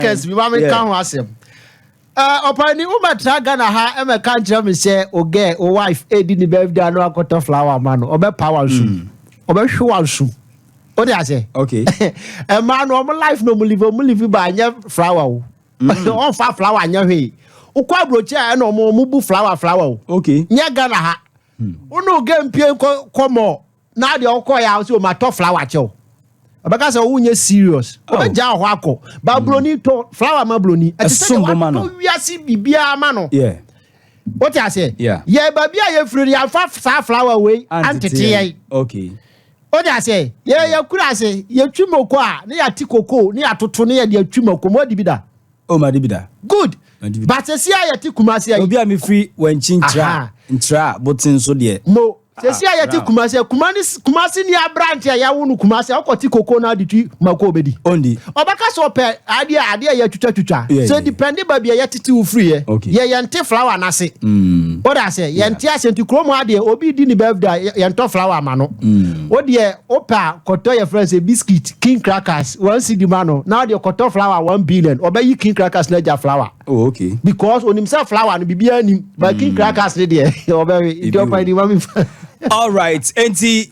Seconds bi ma menka ho asɛm. Ɔpani, wobɛtena Ghana ha ɛmɛka nkyerɛ me sɛ o girl, o wife ɛdi ne birthday ano, akɔtɔ flower ma no, ɔbɛpa wa nso, ɔbɛhwe wa nso. Wode asɛ ɛmaa no, ɔmo life no, ɔmo live ba anyɛ flower o. Ɔmfa flower anyɛ hwee. Wokɔ aburokyi a, ɛna ɔmo bu flower flower o. Nyɛ Ghana ha. Wone o girl mpie nkɔ kɔmɔ na deɛ ɔkɔ yɛ a, sɛ ɔmo atɔ flower kyɛw, ɔbɛka sɛ ɔwo nyɛ serious. Ɔbɛgya hɔ akɔ ba. Buroni tɔ flower ma buroni, ɛte sɛ Ɛsom bo ma no. deɛ watɔ wiase biribiara ma no. Wote aseɛ? Yeah. Yɛ baabi a yɛfiri no, yɛamfa saa flower wei antete yɛn. Wote aseɛ? Yɛ yɛkura ase, yɛtwi moko a, ne yɛate koko ne yɛatoto ne yɛde atwi moko mo adi bi da. Oh, ma di bi da. Good. Madi bi da. But sɛsi a yɛte Kumase ayi Obi a mefiri Wankyi Nkyerɛ. Nkyerɛ boten so deɛ. Mo sɛsi a yɛte Brown. Kumase, Kumase, Kumase ni aberante a yɛawo no Kumase a, wokɔte koko no ade twi mako, obɛdi. Ondi. Ɔbɛka sɛ ɔpɛ adeɛ a yɛtwitwatwitwa. Sɛ depend baabi a yɛtete wo firi yɛ. Yɛ yɛnte flower n'ase. Wode asɛ yɛnte ase, nti kurom adeɛ, obi di ne birthday a, yɛntɔ flower ama no. Wo deɛ, wopɛ a, kɔtɔ yɛ frɛ sɛ biscuit, King Crackers, 1 cedi ma no, na wodeɛ kɔtɔ flower 1 billion, ɔbɛyi King Crackers na agya flower. Because onim sɛ flower no biribiara nim, but King Crackers ne deɛ, ɔbɛwe. Nti Ebi ɔpa ni ma mi fa. All right, enti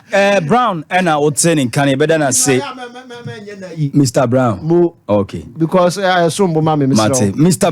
Brown ɛna wote ne nka no, yɛbɛda no ase, Mr Brown. Mo. Okay. Because ɛsom bo ma me, mesrɛ Mate. wo. Mr.